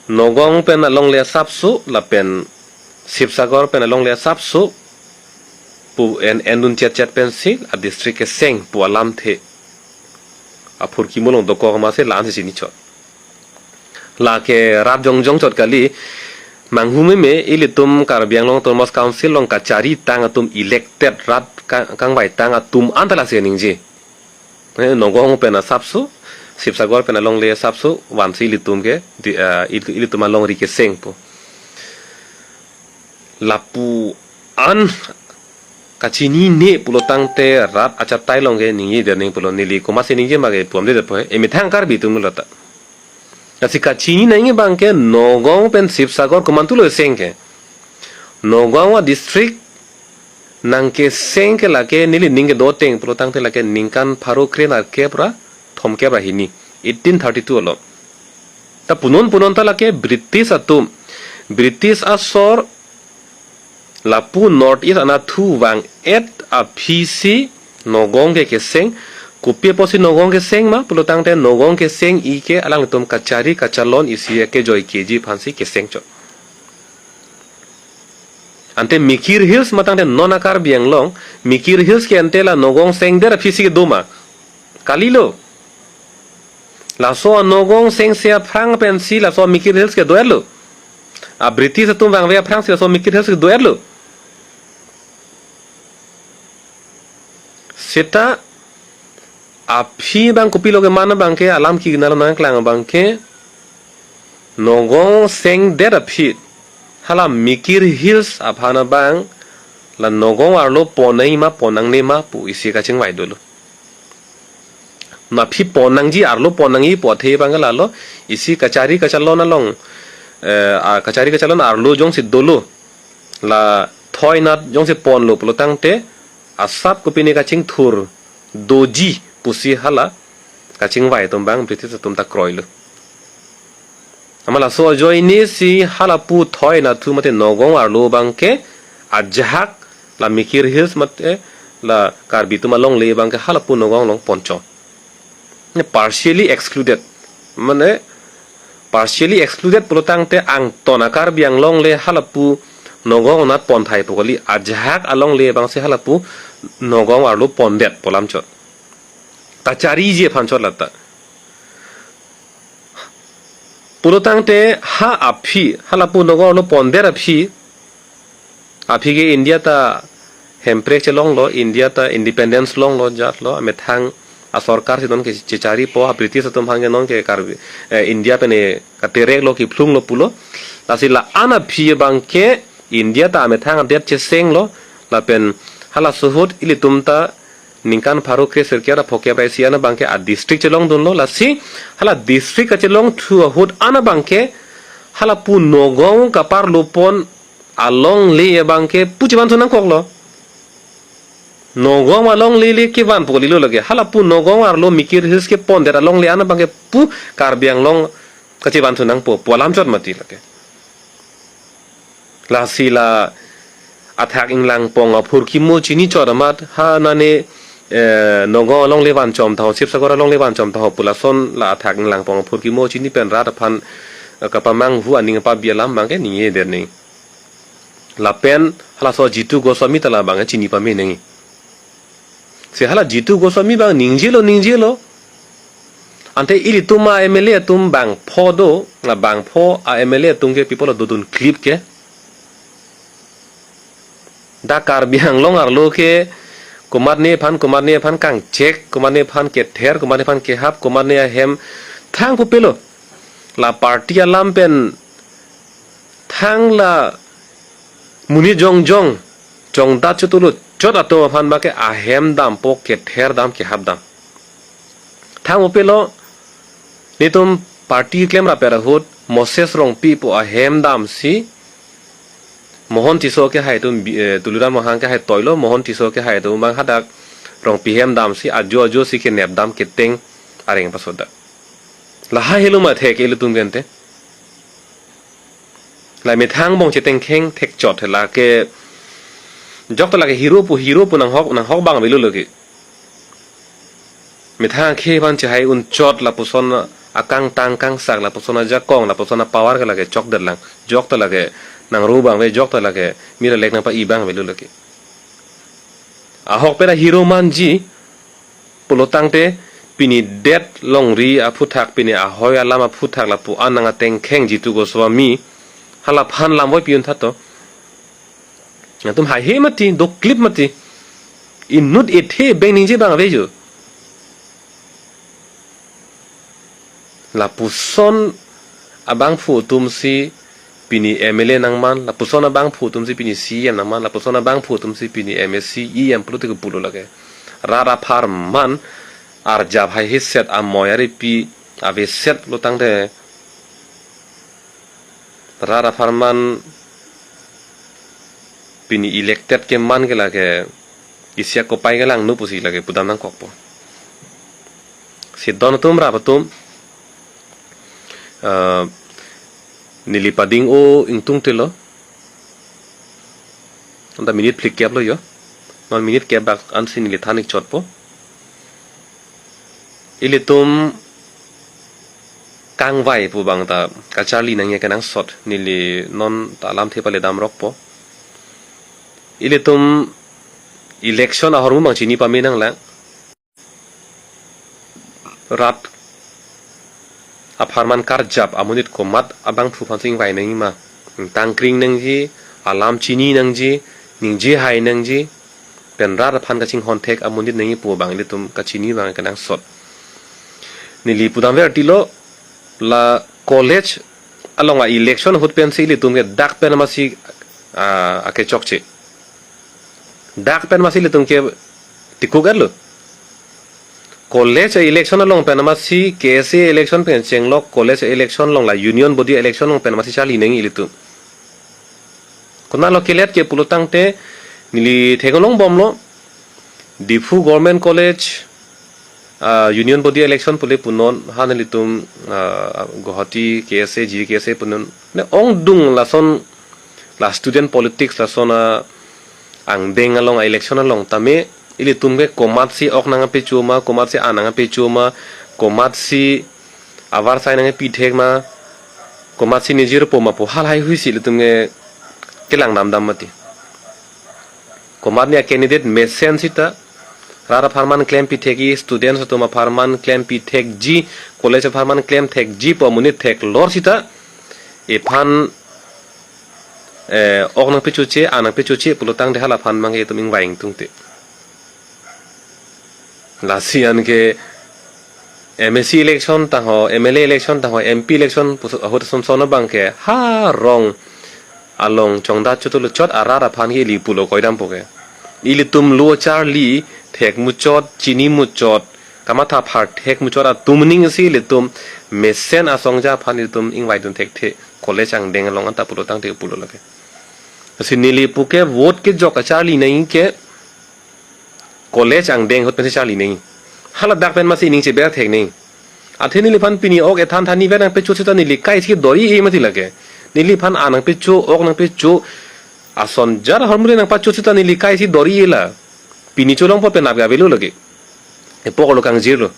Nagaon pen alongle asapso lapen Sibsagar pen alongle asapso pu en, endun chetchet pensi a-district keseng pu alamthe aphurkimo along dokok amatsi la-ansi chinichot. Lake rat jongjong chot kali, manghumeme ilitum Karbi Anglong Autonomous Council along kacharitang atum elected rat ka-, kangvaitang atum anta lasi ningje. Eh, Nagaon pen asapso, Sibsagar pen alongle asapso, vansi ilitum ke, di, eh, il-, ilitum alongri kesengpo. Lapu an kachinine pulo tangte rat achatai along ke ningjedet ning pulo, neli komatsi ningje ma ke pu amdedetpo he, emethang Karbi atum lo ta. Lasi kachini nangji abangke Nagaon pen Sibsagar komantulo seng ke. Nagaon a-district nangkeseng ke lake neli ning kedo ateng pulo tangte lake ningkan pharo kre-nerkep ra thomkep ra hini, eighteen thirty-two along. Ta punon punon ta lake British atum, British asor lapu North East anatthu vang-et aphi si Nogong ke keseng. Kopi apotsi Nogong keseng ma pulo tangte Nogong keseng-i ke alanglitum kachari kachalon isi kejoi keji aphansi keseng chot. Ante Mikir Hills ma tangte non a-Karbi Anglong, Mikir Hills ke ante la Nogong sengdet aphi si kedo ma? Kalilo. Laso a-Nogong sengse aphrang pensi laso Mikir Hills ke do-etlo. A-British atum vangve aphrang si laso Mikir Hills ke do-etlo. Seta aphi abang kopilo keman abang ke, alam kina lo nangklang abang ke, Nogong sengdet aphi hala Mikir Hills aphan abang la Nogong arlo pon-ei ma pon nangne ma pu isi kachingvai dolo. Na aphi pon nangji, arlo pon nangji pu athe abang ke lalo isi kachari kachalon along, eh, a kachari kachalon arlo jongsi dolo, la thoi-nat jongsi ponlo pulo tangte asap kopine kachingthur doji pusi hala kachingvai atum abang British atum ta kroilo. Amat laso ajoine si halapu thoi-natthu mate Nogong arlo abang ke ajahak la Mikir Hills mate la Karbi atum alongle abang ke halapu Nogong along ponchot. Ne partially excluded. Mane partially excluded pulo tangte angton a-Karbi Anglong le halapu Nogong anat ponthai pu kali, ajahak alongle abang si halapu Nogong arlo pondet pu alam chot. Ta chariji aphan chot lata. Pulo tangte ha aphi, halapu Nogong arlo pondet aphi, aphi ke India ta hemprek chelonglo, India ta independence longlo, jatlo, amethang asorkar si non ke checharipo, a-British atum aphan ke non ke Karbi, eh, India pen e katerek lo, kephlung lo pulo. Lasi la-an aphi abang ke India ta amethang adet chesenglo, lapen halaso ahut ilitum ta ningkan pharo kre-sirkep ra phokep ra isi an abang ke a-district chelongdunlo, lasi hala district kachelongthu ahut an abang ke halapu Nogong kaparlo pon alongle abang ke pu chevan thu nangkoklo. Nogong alongle le kevan pu kalilo lake. Halapu Nogong arlo Mikir Hills ke pondet alongle an abang ke pu Karbi Anglong kachevan thu nangpo pu alam chot mati lake. Lasi la athak inglangpong aphurkimo chini chot amat ha nane, eh, Nogong alongle vanchom tha ho, Sibsagar alongle vanchom tha ho pu lason la athak inglangpong aphurkimo chini pen rat aphan, eh, kapamanghu aning apabi alam abang ke ningjedet nang. Lapen halaso Jitu Goswami ta la abang ke chini pame nangji. Si hala Jitu Goswami abang ningjelo, ningjelo. Ante ilitum a-M L A atum bangpho do, na bangpho a-M L A atum ke pi apotlo dodun klip ke. Dak Karbi Anglong arlo ke komatne aphan, komatne aphan kangchek, komatne aphan kether, komatne aphan kehap, komatne ahem thang pu pelo. La party alam pen thang la monit jongjong, jongdat chotlo chot atum aphan abang ke ahem dampo, kether dam, kehap dam. Thang pu pelo, netum party klem rapet ahut Moses Rongpi pu ahem damsi, Mohon Tisso kehai atum bi-, eh, Tuliram Ronghang kehai toilo, Mohon Tisso kehai atum abang hadak Rongpi hem damsi, ajo ajo si kenep dam keteng areng pasoda. Lahai helo ma thek ilitum gente. La methang bong chetengkheng thek chot he lake. Jok ta lake hero pu, hero pu nanghok, nanghok abang avelo lake. Methang akhei aphan chehai un chot lapuson akangtang kangsak, lapuson ajakong, lapuson a-power ke lake chokdet lang. Jok ta lake nangro abang ave, jok ta lake mira lek nangpa-i abang avelo lake. Ahokpet a-hero manji pulo tangte pini det longri aphuthak, pini ahoi alam aphuthak lapu-an nang atengkheng Jitu Goswami, halaphan lam voi pi-un tha to. Atum haihe mati, doklip mati. Inut ethe beng ningje abang avejo. Lapuson abangphu atum si pini M L A nangman, lapuson abangphu atum si pini C E M nangman, lapuson abangphu atum si pini M A C, E M pulote ke pulo lake. Rat apharman arjap haihe set, amoi aripi aveset lo tangte. Rat apharman Pini elected ke man ke lake isi akopai ke langno pusi lake pudam nangkokpo. Si don atum rap atum, eh, neli pading o ingtung telo. Anta minute phlikep lo yo. Non minute kep bak ansi neli than-ik chotpo. Ilitum kangvai pu abang ta kacharli nangji kenangsot, neli non ta alamthe pale damrokpo. Ilitum election ahormu abang chini pame nanglang. Rat apharman karjap amonit komat abangphu aphansi ingvai nangji ma. Tangkring nangji, alam chini nangji, ningje hai nangji, pen rat aphan kachinghon thek amonit nangji pu abang ilitum kachini abang kenangsot. Neli pudam ver tilo, la college along a-election ahut pensi ilitum ke dak pen amatsi, ah, akechokche. Dak pen amatsi ilitum ke tikuk-etlo. College election along pen amatsi K S A election pen chenglok college election along la union body election along pen amatsi charli nangji ilitum. Konatlo kelet ke pulo tangte neli theklong bomlo. Diphu Government College, ah, union body election pule punon, ha nelitum, ah, Guwahati K S A, G K S A punon. Ne ongdung lason la student politics lason a angdeng along a-election along tame ilitum ke komatsi ok nangpecho ma, komatsi an nangpecho ma, komatsi avarsai nangpithek ma, komatsi nejirpo ma pu halahai huisi ilitum ke kelang damdam mati. Komatne a-candidate mesen sita rat apharman klempithekji, students atum apharman klempithekji, college apharman klemthekji pu amonit theklor sita iphan, eh, ok nangpechoche, an nangpechoche pulo tangte hala aphan abang ke itum ingvai ingtungte. Lasi anke M A C election tangho, M L A election tangho, M P election pusi ahut son son abang ke ha rong along chongdat chotlo chot arat aphan ke ili pulo koidampo ke. Ilitum lo charli thek muchot, chini muchot, kamatha phar thek muchot atum ning si ilitum mesen asongja aphan ilitum ingvai dun thekthe college angdeng along anta pulo tangte pulo lake. Si neli pu ke vote kejok kacharli nangji ke college angdeng ahut pensi charli nangji. Hala dak pen amatsi ning cheber thek nangji. Athe neliphan pini ok ethan than ni ver nangpecho sita neli kaisi dori-e mati lake. Neliphan an nangpecho, ok nangpecho, ason jar ahormu le nangpacho sita neli kaisi dori-e la. Pini cholongpo penap ke avelo lake. Epok lo kangjirlo.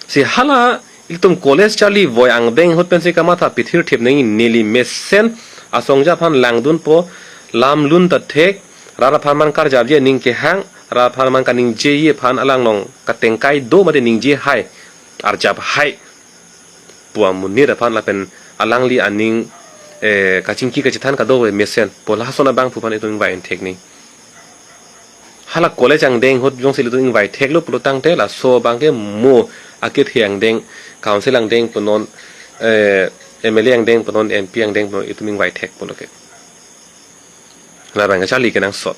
Si hala ilitum college charli voi angdeng ahut pensi kamatha pithir thip nangji, neli mesen asongja aphan langdunpo, lam lun ta thek, rat apharman karjapji aning kehang, rat apharman kaningjeji aphan alang along katengkai do mate ningje hai, arjap hai pu amonit aphan lapen alangli aning, eh, kachingki kachethan kadokave mesen pu lason abangphu aphan itum ingvai thek nangji. Hala college angdeng ahut jongsi ilitum ingvai theklo pulo tangte laso abang ke mo akethe angdeng, council angdeng punon, eh, M L A angdeng punon, M P angdeng punon itum ingvai thek pulo ke. Labang ke charli kenangsot.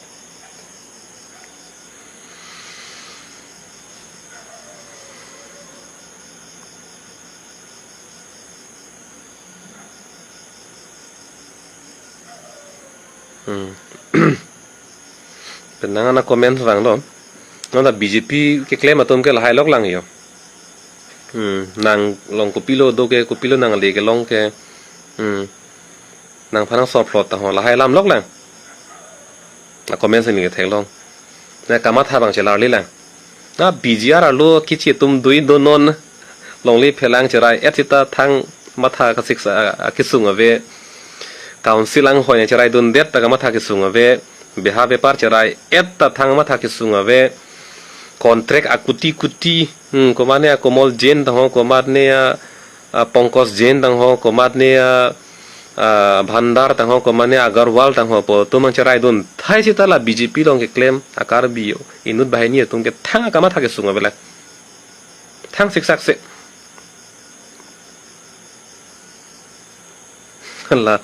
Hmm. Pen nang ana comment vanglo. Nang ta B J P keklem atum ke lahai lok lang yo. Hmm. Nang along kopilo do ke, kopilo nang le kelong ke. Hmm. Nangphan nang sor plot ta ho lahai alam lok lang. Na comment si neli theklong. Na kamatha abang chelarli lang. Na B J R arlo kichi atum dui do non. Longle phelang cherai-et sita thang matha kasik sa, a, kesung ave. Council anghoi nangcheraidundet ta kamatha kesung ave. Beha bepar cherai-et ta thang matha kesung ave. Contract akuti kuti, hmm, komatne a Komol Jain tangho, komatne a, a Pankaj Jain tangho, komatne a, a Bhandar tangho, komatne a Agarwal tangho pu atum nangcheraidun thai sita la B J P along keklem a Karbi inut banghini atum ke thang akamatha kesung ave la. Thang siksak se. La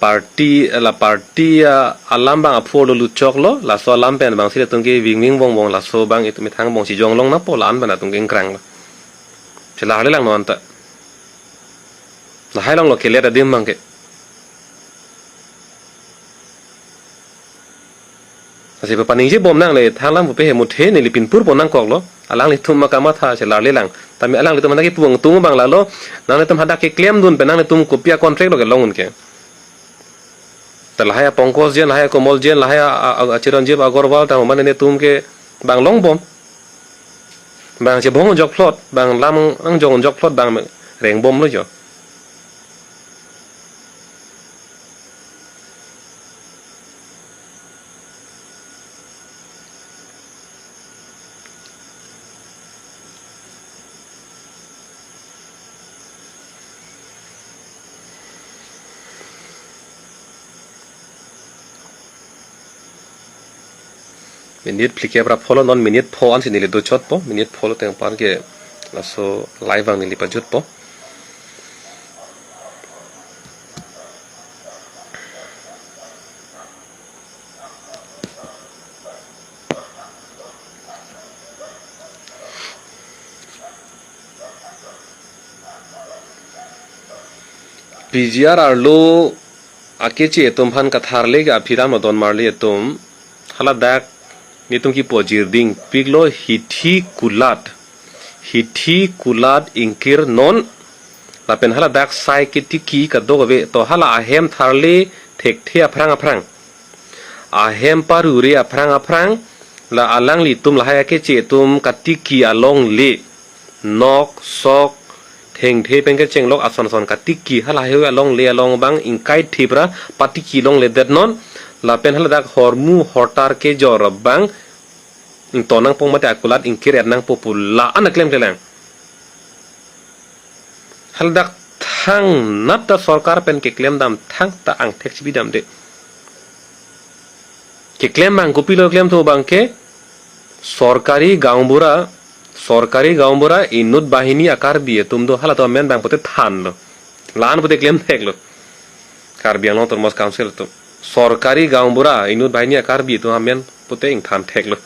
party, la party, ah, alam abang aphu arlo lutchoklo, laso alam pen abangsi ilitum ke vingving vongvong laso abang itum ithang bongsi jonglong nangpo la-an pen atum ke ingkranglo. Chelarli lang non ta. Lahai longlo kelet adim abang ke. Lasi papaningje bom nangle, thang alam pupe he muthe neli pinpur pon nangkoklo. Alanglitum ma kamatha chelarle lang. Tame alanglitum hadak kipu angtung abang lalo. Nanglitum hadak keklemdun pen nanglitum kopi a-contract lo kelong un ke. Ta lahai a-Pankaj Jain, lahai a-Komal Jain, lahai a, a, a, Chiranjeev Agarwal, ta mane netum ke bang long bom. Bang chebong jok phlot, bang lam angjong jok phlot, bang reng bomlo jo. Minute phlikep ra pholo, non minute pho ansi neli dochotpo, minute pholo teng apar ke laso live abang neli pajutpo. P G R arlo akeche atum aphan katharle ke aphi dam adon marli atum, haladak netum kipu ajirding piklo, hithi kulat, hithi kulat ingkir non, lapen haladak sai ketiki kadokave, to hala ahem tharle thekthe aphrang aphrang, ahem parure aphrang aphrang, la alanglitum lahai akeche atum katiki alongle, nok sok, thengthe pen kechenglok ason ason katiki, hala heihui alongle along abang ingkai thip ra patiki longledet non, lapen haladak hormu hortar kejor abang ington nangpo mate akulat ingkir-et nangpo pu la-an aklem klelang. Haladak thangnat ta sorkar pen keklem dam, thangta angthek chibi damde. Keklem abang kopilo klemthu abang ke, sorkari gaonbura, sorkari gaonbura inut bahini a-Karbi atum do, halatum amen abang pute thanlo. La-an pute klem theklo. Karbi Anglong Autonomous Council atum. Sorkari gaonbura inut bahini a-Karbi atum amen pute ingthan theklo.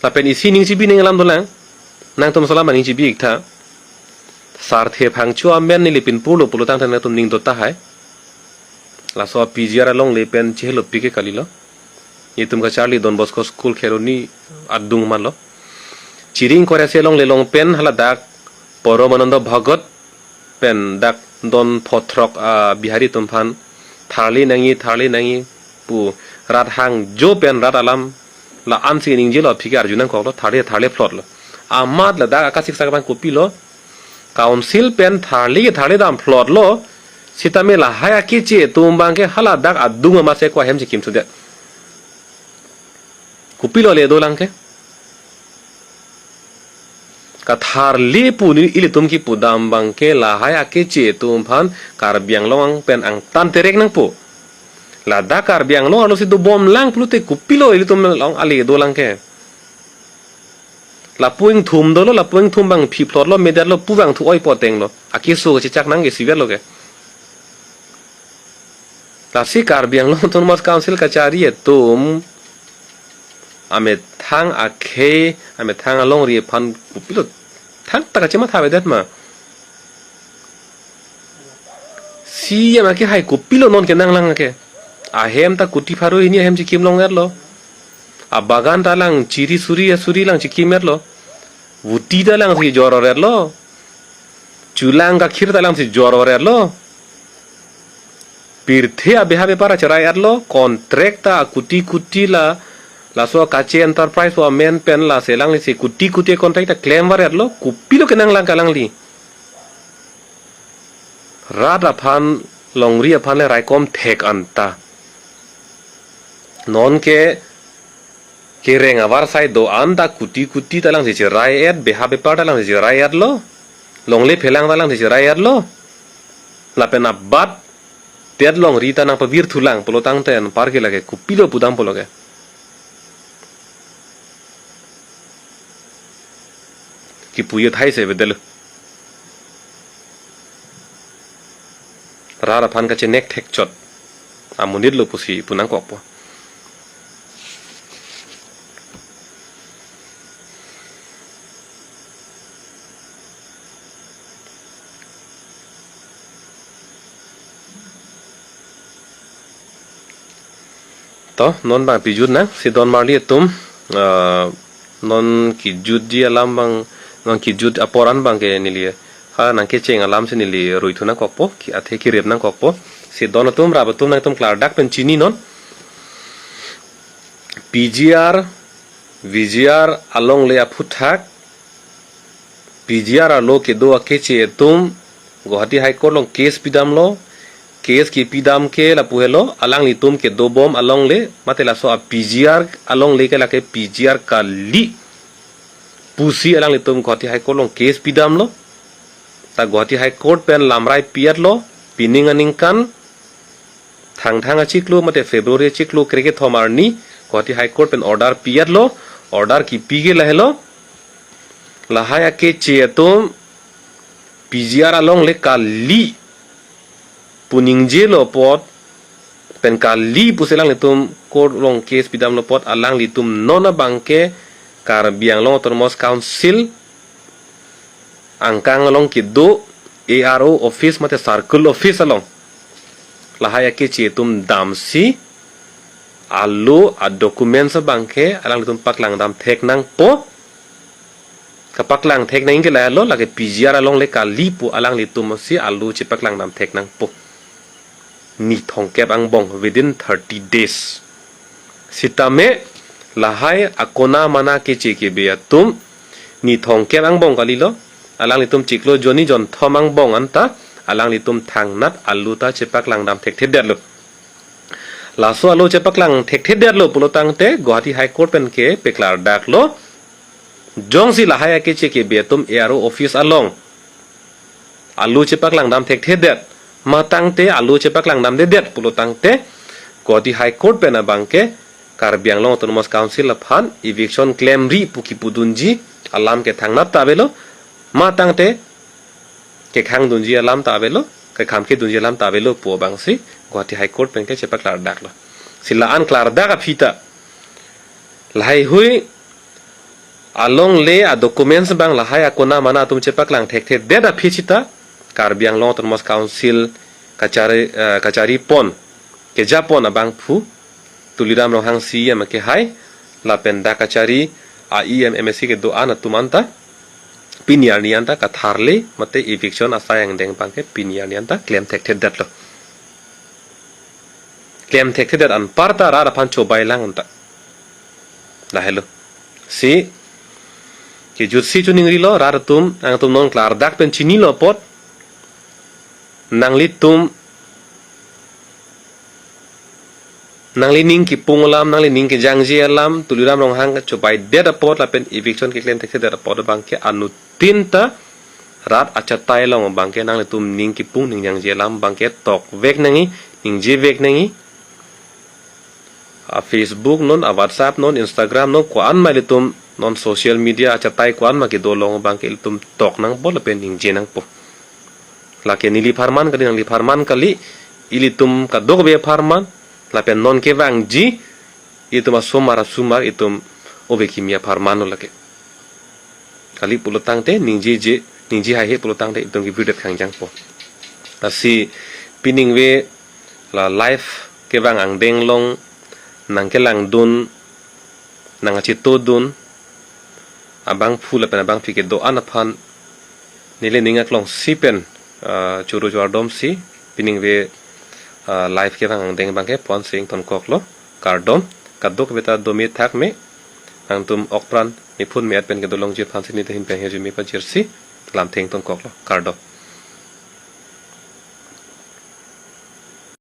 Lapen isi ning chibi ning alam dolang. Nangtum salam aning chibi iktha. Sarthe Phangcho amen neli pinpurlo pulo tangte nangtum ning do tahai. Laso P G R alongle pen chehelo pike kalilo. Itum kacharli Don Bosco School Kheroni adung malo. Chiring koresi alongle along pen haladak Paramananda Bhagat pen dak don pho throk a-Bihari atum aphan tharle nangji, tharle nangji pu rat hangjo pen rat alam la-ansi ningjelo, aphi ke arju nangkoklo, tharle, tharle phlotlo. Amat ladak akasiksak abang kopilo, council pen tharle, tharle dam phlotlo, sitame lahai akeche atum abang ke haladak adung amatsi ko ahem chikim sudet. Kopilo le dolang ke? Katharle pu neli ilitum kipu dam abang ke lahai akeche atum aphan Karbi Anglong pen angtan terek nangpo. Ladak Karbi Anglong arlosi dobom lang pulote kopilo ilitum along ale dolang ke? Lapu ingthum dolo, lapu ingthum abang phi phlotlo, medetlo, pu abang thu oi potenglo. Akeso kachechak nang ke sivetlo ke. Lasi Karbi Anglong Autonomous Council kachari atum amethang akhei, amethang alongri aphan kopilo thangta kachematha avedet ma? C E M akehai kopilo non kenanglang ke? Ahem ta kuti pharo hini ahem chikim long-etlo. Abagan ta lang chiri suri asuri lang chikim-etlo. Vuti ta langsi jor-or-etlo. Chulang kakhir ta langsi jor-or-etlo. Pirthe abeha bepar cherai-etlo, contract ta kuti kuti la, laso Kache Enterprise pu amen pen lasi alanglisi kuti kuti contract ta klem var-etlo, kopilo kenanglang ke alangli? Rat aphan, longri aphan le raikom thek anta. Non ke kereng avarsai do-an ta kuti kuti ta langsi cherai-et, beha bepar ta langsi cherai-etlo, longle phelang ta langsi cherai-etlo, lapen abat det longri ta nangpavir thulang pulo tangte anpar ke lake kopilo pudam pulo ke? Kipu ye thai se bedel. Rat aphan kachenek thekchot amonit lo pusi pu nangkokpo. To, non bang pijut nang, si don marli atum, ah, non kijutji alam bang, non kijut apor an bang ke neli, ha nangkecheng alam si neli ruithu nangkokpo, ki athe kirip nangkokpo. Si don atum, rap atum nangtum klardak pen chini non. P G R, V G R alongle aphuthak, P G R arlo kedo akeche atum Guwahati High Court along case pidamlo, case kepidam ke lapu helo, alanglitum kedobom alongle, mate laso a P G R alongle ke lake P G R kali pusi alanglitum Guwahati High Court along case pidamlo. Ta Guwahati High Court pen lamrai pi-etlo, pining aningkan, Thangthang achiklo mate February achiklo krekethom arni Guwahati High Court pen order pi-etlo, order kipi ke lahelo. Lahai akeche atum P G R alongle kali pu ningjelo apot, pen kali pusi alanglitum court along case pidamlo apot, alanglitum non abang ke Karbi Anglong Autonomous Council angkang along kedo A R O office mate circle office along lahai akeche atum damsi alo a documents abang ke alanglitum paklangdam thek nangpo. Kapaklang thek nang ke lahelo, lake P G R alongle kali pu alanglitum si alo chepaklangdam thek nangpo. Ni thomkep angbong, within thirty days. Sitame lahai akona mana keche kebe atum ni thomkep angbong kalilo, alanglitum chiklo jonni jonthom angbong anta alanglitum thangnat alo ta chepaklangdam thekthedetlo. Laso alo chepaklang thekthedetlo pulo tangte Guwahati High Court pen ke peklardaklo. Jongsi lahai akeche kebe atum A R O office along alo chepaklangdam thekthedet, matangte alo chepaklangdamdedet pulo tangte Guwahati High Court pen abang ke Karbi Anglong Autonomous Council aphan eviction klemri pu kipudunji alam ke thangnat ta avelo, matangte kekhangdunji alam ta avelo, kekhamkedunji alam ta avelo pu abangsi Guwahati High Court pen ke chepaklardaklo. Si la-an klardak aphi ta lahaihui alongle a documents abang lahai akona mana atum chepaklang thekthedet aphi sita Karbi Anglong Autonomous Council kachari, eh, kachari pon, keja pon abangphu Tuliram Ronghang C E M ke hai, lapen dak kachari a E M M A C kedo-an atum anta pini arni anta katharle mate eviction asai angdeng abang ke pini arni anta klem thekthedetlo. Klem thekthedet anparta rat aphan chobailang anta. Lahelo. Si kejutsi chuningrilo, rat atum, nangtum non klardak pen chinilo apot, nanglitum, nanglining kipung alam, nanglining kejangje alam, Tuliram Ronghang kachobaidet apot lapen eviction keklem thekthedet apot abang ke anuttin ta rat achatai along abang ke nanglitum ning kipung ning jangje alam abang ke tokvek nangji, ningjevek nangji. A Facebook non, a WhatsApp non, Instagram non, ko-an ma ilitum non social media achatai ko-an ma kedo along abang ke ilitum tok nangpo lapen ningje nangpo. Lake neli apharman kali, nangli apharman kali, ilitum kadokave apharman, lapen non kevangji, ilitum asomar asomar, ilitum ove kimi apharmanlo lake. Kali pulo tangte ningjeje, ningje haihe pulo tangte ilitum kevirdet kangjangpo. Lasi piningve la live kevang angdeng along nangkelangdun, nangkachetongdun abangphu lapen abangphi kedo-an aphan neli ning aklongsi pen, ah, choro chovardomsi piningve, ah, live kevang angdeng abang ke ponsi ingtonkoklo, kardom. Kadokave ta dome thakme, nangtum okpran niphun me-at pen kedo longji aphansi neli ta hin pen hirjume pajirsi lamthe ingtonkoklo, kardom.